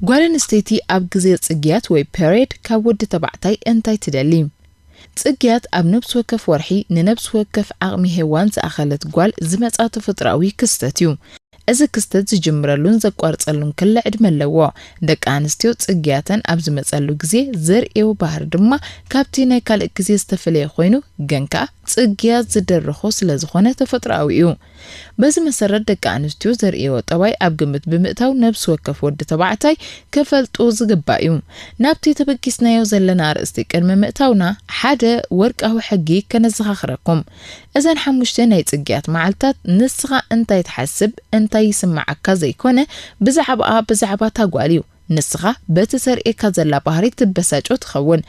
ጓል ኣንስተይቲ ኣብ ግዜ ጽግያት ወይ ፔርየድ ካብ ወዲ ተባዕታይ እንታይ ትደሊ? ጽግያት ኣብ ነብሲ ወከፍ ወርሒ ንነብሲ ወከፍ ዓቕሚ ሄዋን ዝኣኸለት ጓል ዝመጻ ተፈጥሮኣዊ ክስተት እዩ። እዚ ክስተት ዝጅምረሉን ዘቋርጸሉን ክለ ዕድመ ኣለዎ። ደቂ ኣንስትዮ ጽግያተን ኣብ ዝመጸሉ ግዜ ዘርእዮ ባህሪ ድማ ካብቲ ናይ ካልእ ግዜ ዝተፈለየ ኮይኑ፣ ግን ከኣ ጽግያት ዝደርኾ ስለ ዝኾነ ተፈጥሮኣዊ እዩ። በዚ መሰረት ደቂ ኣንስትዮ ዘርእዮ ጠባይ ኣብ ግምት ብምእታው ነብሲ ወከፍ ወዲ ተባዕታይ ክፈልጡ ዝግባእ እዩ። ናብቲ ተበጊስናዮ ዘለና ኣርእስቲ ቅድሚ ምእታውና ሓደ ወርቃዊ ሕጊ ከነዘኻኽረኩም። እዘን ሓሙሽተ ናይ ጽግያት መዓልታት ንስኻ እንታይ ትሓስብ፣ እንታይ ይስምዓካ ዘይኮነ ብዛዕባኣ፣ ብዛዕባ እታ ጓል እዩ። ንስኻ በቲ ተርእየካ ዘላ ባህሪ ትበሳጮ ትኸውን፣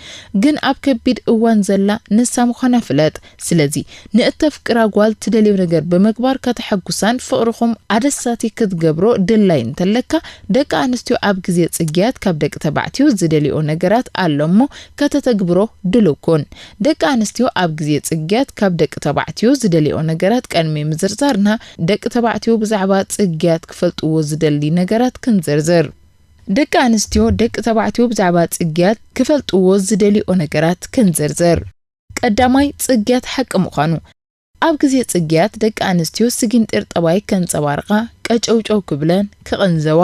ግን ኣብ ከቢድ እዋን ዘላ ንሳ ምዃና ፍለጥ። ስለዚ ንእተፍቅራ ጓል ትደልዮ ነገር ብምግባር ከተሐጉሳን ፍቕርኹም ኣደሳቲ ክትገብሮ ድላይ እንተለካ፣ ደቂ ኣንስትዮ ኣብ ግዜ ጽግያት ካብ ደቂ ተባዕትዮ ዝደልዮ ነገራት ኣሎ እሞ ከተተግብሮ ድሉው ኩን። ደቂ ኣንስትዮ ኣብ ግዜ ጽግያት ካብ ደቂ ተባዕትዮ ዝደልዮ ነገራት ቀድሚ ምዝርዛርና፣ ደቂ ተባዕትዮ ብዛዕባ ጽግያት ክፈልጥዎ ዝደሊ ነገራት ክንዝርዝር። ደቂ ኣንስትዮ ደቂ ተባዕትዮ ብዛዕባ ጽግያት ክፈልጥዎ ዝደልዮ ነገራት ክንዝርዝር። ቀዳማይ፣ ጽግያት ሓቂ ምዃኑ። ኣብ ግዜ ጽግያት ደቂ ኣንስትዮ ስጊንጢር ጠባይ ከንጸባርቓ፣ ቀጨውጨው ክብለን፣ ክቕንዘዋ፣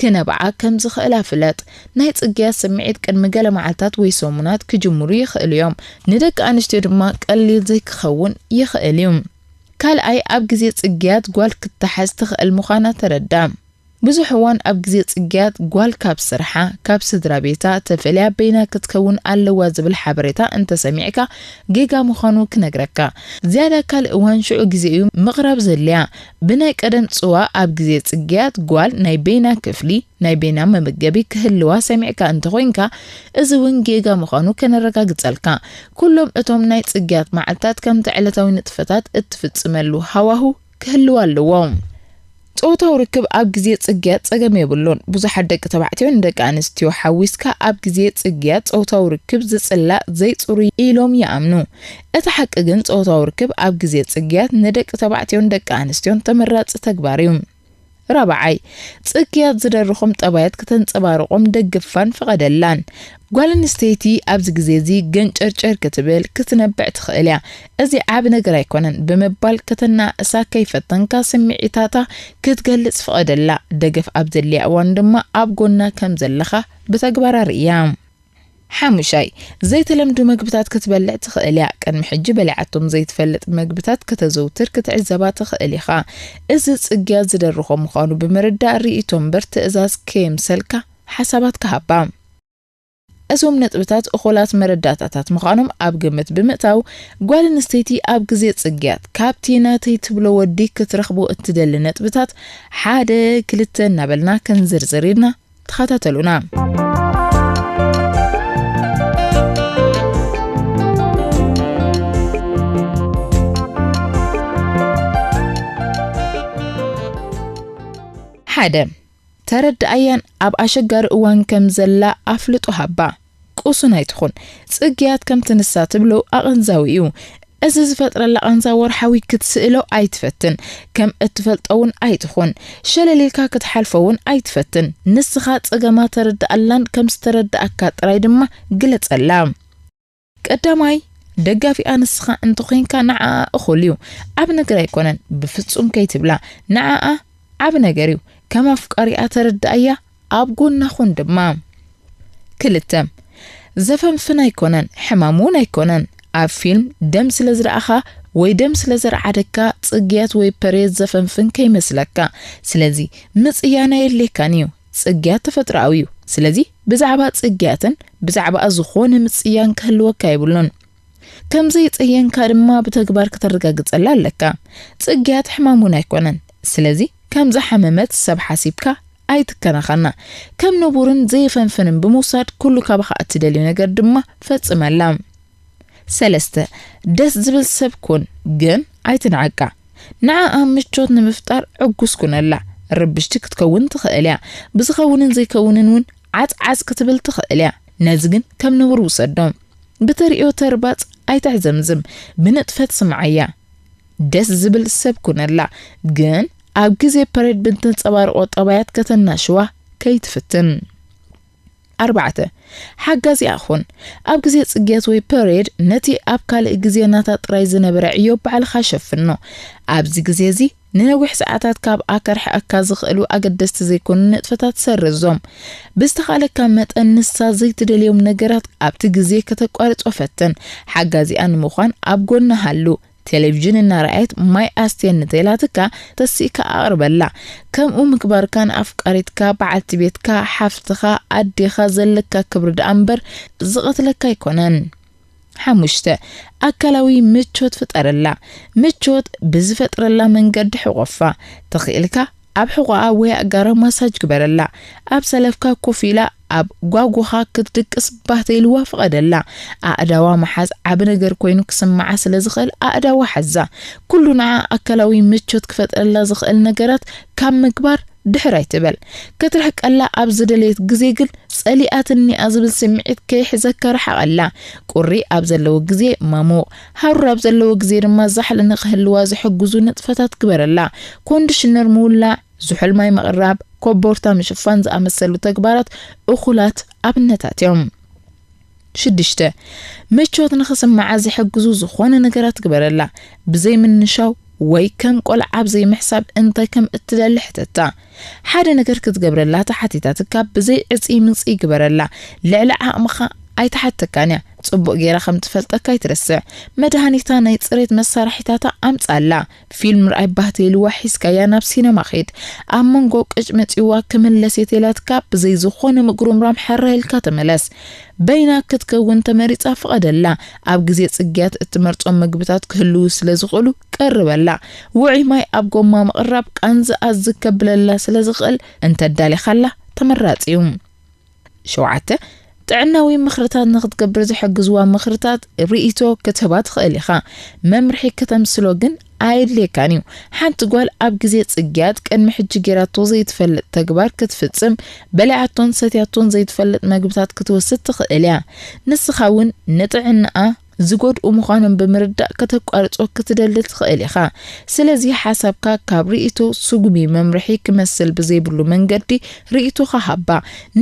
ክነብዓ ከም ዝኽእላ ፍለጥ። ናይ ጽግያት ስምዒት ቅድሚ ገለ መዓልታት ወይ ሰሙናት ክጅምሩ ይኽእሉ እዮም። ንደቂ ኣንስትዮ ድማ ቀሊል ዘይክኸውን ይኽእል እዩ። ካልኣይ፣ ኣብ ግዜ ጽግያት ጓል ክትሓዝ ትኽእል ምዃና ተረዳ። ብዙሕ እዋን ኣብ ግዜ ጽግያት ጓል ካብ ስርሓ፣ ካብ ስድራ ቤታ ተፈልያ በይና ክትከውን ኣለዋ ዝብል ሓበሬታ እንተሰሚዕካ፣ ጌጋ ምዃኑ ክነግረካ። ዝያዳ ካልእ እዋን ሽዑ ግዜ እዩ ምቕራብ ዘድልያ። ብናይ ቀደም ጽዋ ኣብ ግዜ ጽግያት ጓል ናይ በይና ክፍሊ፣ ናይ በይና መመገቢ ክህልዋ ሰሚዕካ እንተኾይንካ፣ እዚ እውን ጌጋ ምዃኑ ከነረጋግጸልካ። ኩሎም እቶም ናይ ጽግያት መዓልታት ከምቲ ዕለታዊ ንጥፈታት እትፍጽመሉ ሃዋሁ ክህልው ኣለዎ። ጾታዊ ርክብ ኣብ ግዜ ጽግያት ጸገም የብሉን። ብዙሓት ደቂ ተባዕትዮ ንደቂ ኣንስትዮ ሓዊስካ ኣብ ግዜ ጽግያት ጾታዊ ርክብ ዝጽላእ ዘይጽሩይ ኢሎም ይኣምኑ። እቲ ሓቂ ግን ጾታዊ ርክብ ኣብ ግዜ ጽግያት ንደቂ ተባዕትዮን ደቂ ኣንስትዮን ተመራጺ ተግባር እዩ። ራብዓይ፣ ጽግያት ዝደርኾም ጠባያት ከተንጸባርቖም ደግፋን ፍቐደላን። ጓል ኣንስተይቲ ኣብዚ ግዜ እዚ ገንጨርጨር ክትብል፣ ክትነብዕ ትኽእል እያ። እዚ ዓቢ ነገር ኣይኮነን ብምባል ከተናእሳ ከይፈተንካ ስምዒታታ ክትገልጽ ፍቐደላ። ደገፍ ኣብ ዘድልያ እዋን ድማ ኣብ ጎና ከም ዘለኻ ብተግባር ኣርእያ። ሓሙሻይ፣ ዘይተለምዱ መግብታት ክትበልዕ ትኽእል እያ። ቅድሚ ሕጂ በሊዓቶም ዘይትፈልጥ መግብታት ከተዘውትር ክትዕዘባ ትኽእል ኢኻ። እዚ ጽግያት ዝደርኾ ምዃኑ ብምርዳእ ርእይቶ እምበር ትእዛዝ ከየምሰልካ ሓሳባትካ ሃባ። እዞም ነጥብታት እኹላት መረዳእታታት ምዃኖም ኣብ ግምት ብምእታው፣ ጓል ኣንስተይቲ ኣብ ግዜ ጽግያት ካብቲ ናተይ ትብሎ ወዲ ክትረኽቦ እትደሊ ነጥብታት ሓደ ክልተ እናበልና ክንዝርዝር ኢና። ተኸታተሉና። ሓደ፣ ተረድኣያን ኣብ ኣሸጋሪ እዋን ከም ዘላ ኣፍልጦ ሃባ። ቁሱን ኣይትኹን። ጽግያት ከምቲ ንሳ ትብሎ ኣቐንዛዊ እዩ። እዚ ዝፈጥረላ ቃንዛ ወርሓዊ ክትስእሎ ኣይትፈትን። ከም እትፈልጦ እውን ኣይትኹን። ሸለል ኢልካ ክትሓልፎ እውን ኣይትፈትን። ንስኻ ጸገማ ተረድኣላን ከም ዝተረድኣካ ጥራይ ድማ ግለጸላ። ቀዳማይ፣ ደጋፊኣ ንስኻ እንተኾይንካ ንዓኣ እኹል እዩ። ዓቢ ነገር ኣይኮነን፣ ብፍጹም ከይትብላ። ንዓኣ ዓቢ ነገር እዩ። ከም ኣፍቃሪኣ ተረድኣያ፣ ኣብ ጎና ኩን ድማ። ክልተ፣ ዘፈንፍን ኣይኮነን፣ ሕማም እውን ኣይኮነን። ኣብ ፊልም ደም ስለ ዝረኣኻ ወይ ደም ስለ ዘረዓደካ ጽግያት ወይ ፐሬድ ዘፈንፍን ከይመስለካ። ስለዚ ምጽያን ኣየድልየካን እዩ። ጽግያት ተፈጥሮኣዊ እዩ። ስለዚ ብዛዕባ ጽግያትን ብዛዕባኣ ዝኾነ ምጽያን ክህልወካ የብሉን። ከም ዘይጸየንካ ድማ ብተግባር ከተረጋግጸላ ኣለካ። ጽግያት ሕማም እውን ኣይኮነን። ስለዚ ከም ዝሓመመት ሰብ ሓሲብካ ኣይትከናኸና። ከም ንቡርን ዘየፈንፍንን ብምውሳድ ኩሉ ካባኻ እትደልዮ ነገር ድማ ፈጽመላ። ሰለስተ፣ ደስ ዝብል ሰብ ኩን፣ ግን ኣይትንዓቃ። ንዓኣ ምቾት ንምፍጣር ዕጉስ ኩነላ። ርብሽቲ ክትከውን ትኽእል እያ። ብዝኸውንን ዘይከውንን እውን ዓጽዓጽ ክትብል ትኽእል እያ። ነዚ ግን ከም ንቡር ውሰዶ። ብተርእዮ ተርባጽ ኣይተዕዘምዝም። ብንጥፈት ስምዓያ። ደስ ዝብል ሰብ ኩነላ። ግን ኣብ ግዜ ፐሬድ ብተንጸባርቆ ጠባያት ከተናሽዋ ከይትፍትን። ኣርባዕተ፣ ሓጋዚኣ ኩን። ኣብ ግዜ ጽግያት ወይ ፐሬድ፣ ነቲ ኣብ ካልእ ግዜ ናታ ጥራይ ዝነበረ ዕዮ ባዕልኻ ሸፍኖ። ኣብዚ ግዜ እዚ፣ ንነዊሕ ሰዓታት ካብ ኣከርሕኣካ ዝኽእሉ ኣገደስቲ ዘይኮኑ ንጥፈታት ሰርዞም። ብዝተኻእለካ መጠን፣ ንሳ ዘይትደልዮም ነገራት ኣብቲ ግዜ ከተቋርጾ ፈትን። ሓጋዚኣ ንምዃን ኣብ ጎና ሃሉ። ቴሌቪዥን እናረኣየት ማይ ኣስትየኒ ተይላትካ፣ ተሲእካ ኣቕርበላ። ከምኡ ምግባርካ ንኣፍቃሪትካ፣ በዓልቲ ቤትካ፣ ሓፍትኻ፣ ኣዴኻ ዘለካ ክብሪ ደኣ እምበር ዝቐትለካ ኣይኮነን። ሓሙሽተ፣ ኣካላዊ ምቾት ፍጠረላ። ምቾት ብዝፈጥረላ መንገዲ ሕቆፋ። ተኽኢልካ ኣብ ሕቖኣ ወይ ኣእጋራ ማሳጅ ግበረላ። ኣብ ሰለፍካ ኮፍ ኢላ ኣብ ጓጎኻ ክትድቅስ ባህ ተይልዋ ፍቐደላ። ኣእዳዋ ምሓዝ ዓቢ ነገር ኮይኑ ክስምዓ ስለ ዝኽእል ኣእዳዋ ሓዛ። ኩሉ ንዓ ኣካላዊ ምቾት ክፈጥረላ ዝኽእል ነገራት ካብ ምግባር ድሕር ኣይትበል። ክትርሕቀላ ኣብ ዝደለየት ግዜ ግን ጸሊኣትኒኣ ዝብል ስምዒት ከይሕዘካ ርሓቐላ። ቁሪ ኣብ ዘለዎ ግዜ መሙቕ፣ ሃሩር ኣብ ዘለዎ ግዜ ድማ ዛሕሊ ንኽህልዋ ዝሕግዙ ንጥፈታት ግበረላ። ኮንዲሽነር ምውላዕ፣ ዝሑል ማይ ምቕራብ፣ ኮቦርታ ምሽፋን ዝኣመሰሉ ተግባራት እኹላት ኣብነታት እዮም። ሽዱሽተ፣ ምቾት ንኽስምዓ ዝሕግዙ ዝኾነ ነገራት ግበረላ። ብዘይ ምንሻው ወይ ከም ቆልዓ ኣብ ዘይምሕሳብ እንታይ ከም እትደሊ ሕተታ። ሓደ ነገር ክትገብረላ ተሓቲታትካ ብዘይ ዕጽይ ምጽይ ግበረላ። ልዕሊ ዓቕምኻ ኣይትሓተካን እያ። ጽቡቕ ጌራ ከም ትፈልጠካ ኣይትረስዕ። መድሃኒታ ናይ ጽሬት መሳርሒታታ ኣምጻላ። ፊልም ርኣይ ባህ ተይልዋ ሒዝካያ ናብ ሲነማ ኺድ። ኣብ መንጎ ቅጭ መጺዋ ክምለስ እየ ተይላትካ ብዘይ ዝኾነ ምጉርምራም ሕራይ ኢልካ ተመለስ። በይና ክትከውን ተመሪጻ ፍቐደላ። ኣብ ግዜ ጽግያት እትመርጾም መግብታት ክህልዉ ስለ ዝኽእሉ ቀርበላ። ውዑይ ማይ ኣብ ጎማ ምቕራብ ቃንዛኣ ዝከብለላ ስለ ዝኽእል እንተ ኣዳሊኻላ ተመራጺ እዩ። ሸውዓተ፣ ጥዕናዊ ምኽርታት ንኽትገብር ዝሕግዝዋ ምኽርታት ርእይቶ ክትህባ ትኽእል ኢኻ። መምርሒ ከተምስሎ ግን ኣየድልየካን እዩ። ሓንቲ ጓል ኣብ ግዜ ጽግያት ቅድሚ ሕጂ ጌራቶ ዘይትፈልጥ ተግባር ክትፍጽም፣ በሊዓቶን ሰትያቶን ዘይትፈልጥ መግብታት ክትወስድ ትኽእል እያ። ንስኻ እውን ንጥዕናኣ ዝጎድኡ ምዃኖም ብምርዳእ ከተቋርጾ ክትደሊ ትኽእል ኢኻ። ስለዚ ሓሳብካ ካብ ርእይቶ ስጉሚ መምርሒ ክመስል ብዘይብሉ መንገዲ ርእይቶኻ ሃባ።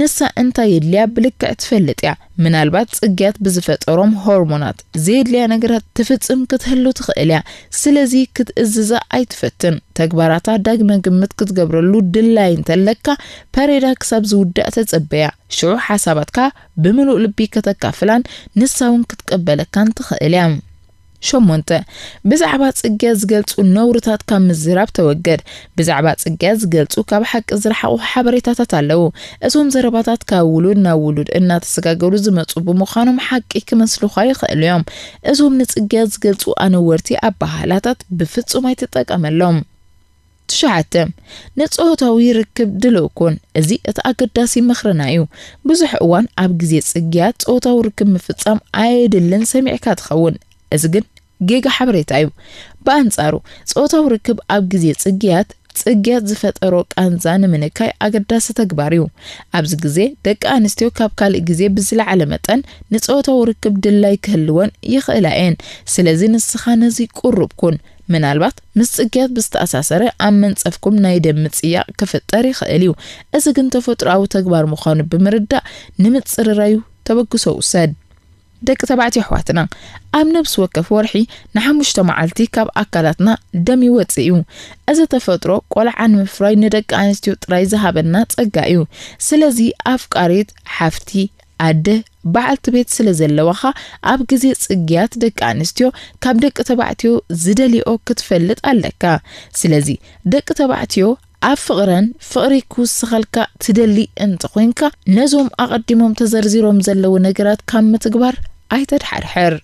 ንሳ እንታይ የድልያ ብልክዕ ትፈልጥ እያ። ምናልባት ጽግያት ብዝፈጠሮም ሆርሞናት ዘየድልያ ነገራት ትፍጽም ክትህሉ ትኽእል እያ። ስለዚ ክትእዝዛ ኣይትፈትን። ተግባራታ ዳግመ ግምት ክትገብረሉ ድላይ እንተለካ፣ ፐሬዳ ክሳብ ዝውዳእ ተጸበያ። ሽዑ ሓሳባትካ ብምሉእ ልቢ ከተካፍላን ንሳ እውን ክትቀበለካን ትኽእል እያ። ሸሞንተ፣ ብዛዕባ ጽግያት ዝገልጹ ነውርታት ካብ ምዝራብ ተወገድ። ብዛዕባ ጽግያት ዝገልጹ ካብ ሓቂ ዝረሓቑ ሓበሬታታት ኣለዉ። እዞም ዘረባታት ካብ ውሉድ ናብ ውሉድ እናተሰጋገሩ ዝመጹ ብምዃኖም ሓቂ ክመስሉኻ ይኽእሉ እዮም። እዞም ንጽግያት ዝገልጹ ኣነወርቲ ኣበሃህላታት ብፍጹም ኣይትጠቀመሎም። ትሽዓተ፣ ንጾታዊ ርክብ ድሉው ኩን። እዚ እቲ ኣገዳሲ ምኽርና እዩ። ብዙሕ እዋን ኣብ ግዜ ጽግያት ጾታዊ ርክብ ምፍጻም ኣየድልን ሰሚዕካ ትኸውን። እዚ ግን ጌጋ ሓበሬታ እዩ። ብኣንጻሩ፣ ጾታዊ ርክብ ኣብ ግዜ ጽግያት፣ ጽግያት ዝፈጠሮ ቃንዛ ንምንካይ ኣገዳሲ ተግባር እዩ። ኣብዚ ግዜ፣ ደቂ ኣንስትዮ ካብ ካልእ ግዜ ብዝለዓለ መጠን ንጾታዊ ርክብ ድላይ ክህልወን ይኽእላ እየን። ስለዚ ንስኻ ነዚ ቁሩብ ኩን። ምናልባት ምስ ጽግያት ብዝተኣሳሰረ ኣብ መንጸፍኩም ናይ ደም ምጽያቕ ክፍጠር ይኽእል እዩ። እዚ ግን ተፈጥሮኣዊ ተግባር ምዃኑ ብምርዳእ ንምጽርራዩ ተበግሶ ውሰድ። ደቂ ተባዕትዮ ኣሕዋትና፣ ኣብ ነብሲ ወከፍ ወርሒ ንሓሙሽተ መዓልቲ ካብ ኣካላትና ደም ይወጽእ እዩ። እዚ ተፈጥሮ ቆልዓ ንምፍራይ ንደቂ ኣንስትዮ ጥራይ ዝሃበና ጸጋ እዩ። ስለዚ ኣፍቃሪት፣ ሓፍቲ፣ ኣደ፣ በዓልቲ ቤት ስለ ዘለዋኻ ኣብ ግዜ ጽግያት ደቂ ኣንስትዮ ካብ ደቂ ተባዕትዮ ዝደልይኦ ክትፈልጥ ኣለካ። ስለዚ ደቂ ተባዕትዮ ኣብ ፍቕረን ፍቕሪ ክውስኸልካ ትደሊ እንተኾይንካ ነዞም ኣቐዲሞም ተዘርዚሮም ዘለዉ ነገራት ካብ ምትግባር ኣይተድሓርሕር።